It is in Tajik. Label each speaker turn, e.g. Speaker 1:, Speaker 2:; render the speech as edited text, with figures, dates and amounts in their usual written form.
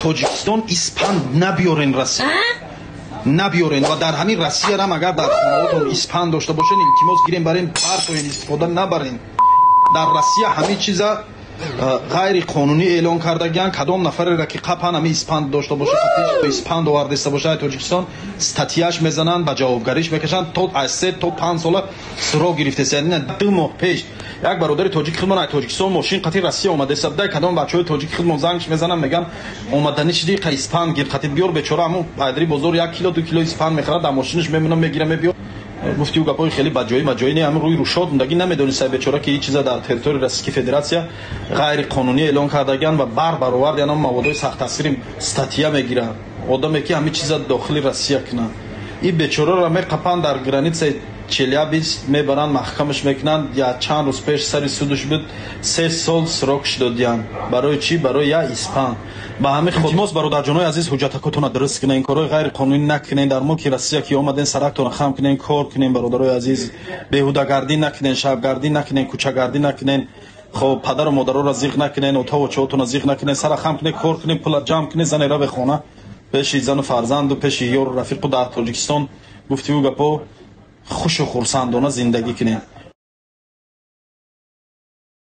Speaker 1: Тоҷикистон испанд набиёрен, Россия набиёрен. Ва дар ҳамин Россиярам агар дар хонаотон испанд дошта бошен, илтимос, гирем, барен, партоен, истифода набарен. Дар Россия ҳамин чиза ғайриқонунӣ эълон кардагиан. Кадом нафареро ки қапан, ҳамин испанд дошта боша, испанд овардаиста боша Тоҷикистон, статья ш мезананд, ба ҷавобгариш мекашанд, то аз 3 то 5 сола срок гирифтеса. 2 моҳ пеш як бародари тоҷики худмон аз Тоҷикистон мошин қати Россия омадаиста буда. Кадом бачаҳои тоҷики худмон зангш мезананд, мегӯянд: «Омаданӣ шиди, қа испанд гир, қатит биёр». Бечора ҳамун айдри бозор 1 кило, 2 кило испанд мехарад, дар мошинаш мемонад, мегира, мебиёр. Гуфти ӯ гапҳои хеле баҷоӣ маҷоӣ не, ҳамин рӯи рӯшод ундаги намедониста бечора, ки ин чиза дар территорияи Российской Федерация ғайриқонунӣ эълон кардагиан ва бар баровард янам маводҳои сахттаъсири статья мегиранд. Одаме ки ҳамин чиза дохили Россия кунанд, ин бечораро меқапанд, дар границаи Челябинск мебаранд, маҳкамаш мекунанд. Я чанд рӯз пеш сари судаш буд, 3 сол срок ш додиянд. Барои чӣ? Барои я испанд. Ба ҳамин илтимос, бародарҷонои азиз, ҳуҷҷатакотона дуруст кунен, корҳои ғайриқонунӣ накунен. Дар мулки Россия ки омаден, сарактона хам кунен, кор кунен. Бародарои азиз, беҳудагардӣ накунен, шабгардӣ накунен, кӯчагардӣ накунен. Хоб, падару модароро зиқ накунен, отаву очаотона зиқ накунен. Сара хам кунен, кор кунен, пула ҷамъ кунен, зане раве хона, пеши зану фарзанду пеши ёру рафиқу дар Тоҷикистон, гуфти ӯ гапо, хушу хурсандона зиндагӣ кунем.